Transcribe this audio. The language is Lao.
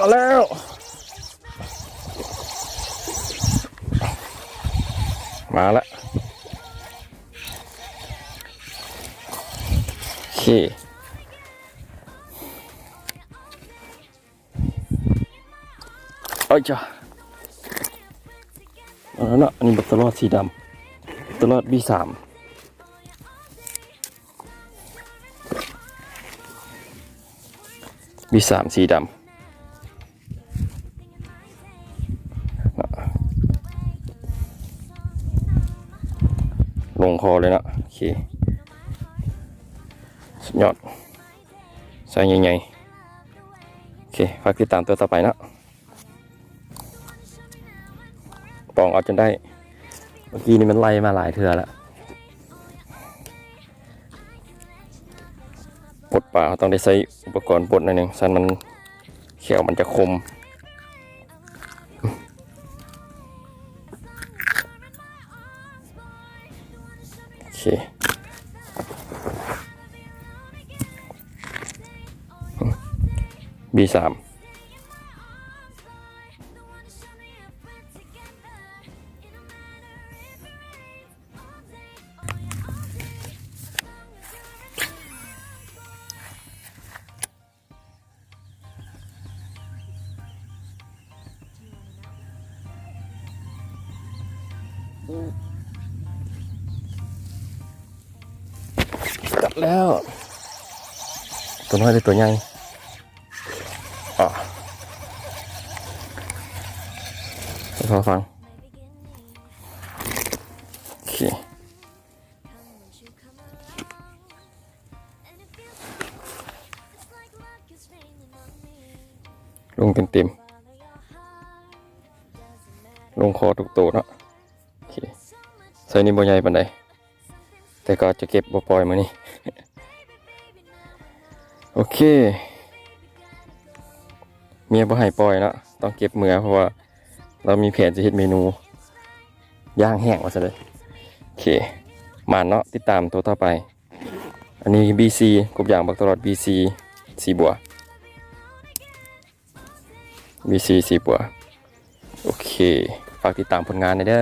ເອົາແລ້ວ ມາລະ ໂອເຄ. ເອີຍຈະ ເອົາລະເນາະ ອັນນີ້ບັກຕະຫຼອດສີດຳ ບັກຕະຫຼອດບີສາມ ບີສາມສີດຳ ລົງຄໍເລີຍເນາະ ໂອເຄ ສຸດຍອດ ໄຊໃຫຍ່ໆ ໂອເຄ ຝາກຕິດຕາມຕົວຕໍ່ໄປເນາະ ປອງເອົາຈົນໄດ້ ເມື່ອກີ້ນີ້ມັນໄລ່ມາຫຼາຍເທື່ອລະ ປົດປາເຮົາຕ້ອງໄດ້ໃຊ້ອຸປະກອນປົດໜ້ອຍໜຶ່ງ ຊັ້ນມັນ ແຂ້ວມັນຈະຄົມ ໂອເຄ ບີສາມ ກັດແລ້ວ ຕົວນ້ອຍຫຼືຕົວໃຫຍ່? ອາ ໃຫ້ພໍ່ຟັງ ໂອເຄ ລົງເຕັມໆ ລົງຄໍທຸກໂຕເນາະ ໂອເຄ ໄຊນີ້ບໍ່ໃຫຍ່ປານໃດ ແຕ່ກໍຈະເກັບບໍ່ປ່ອຍມື້ນີ້ ໂອເຄ ເມຍບໍ່ໃຫ້ປ່ອຍເນາະ ຕ້ອງເກັບເມືອ ເພາະວ່າລາວມີແຜນຈະເຮັດເມນູຢ່າງແຫ້ງວ່າຊັ້ນເດີ ໂອເຄ ໝານເນາະ ຕິດຕາມໂຕຕໍ່ໄປ ອັນນີ້ບີຊີ ກົບຢາງບັກຕະຫຼອດບີຊີ ສີບົວ ບີຊີ ສີບົວ ໂອເຄ ຝາກຕິດຕາມຜົນງານແດ່ເດີ.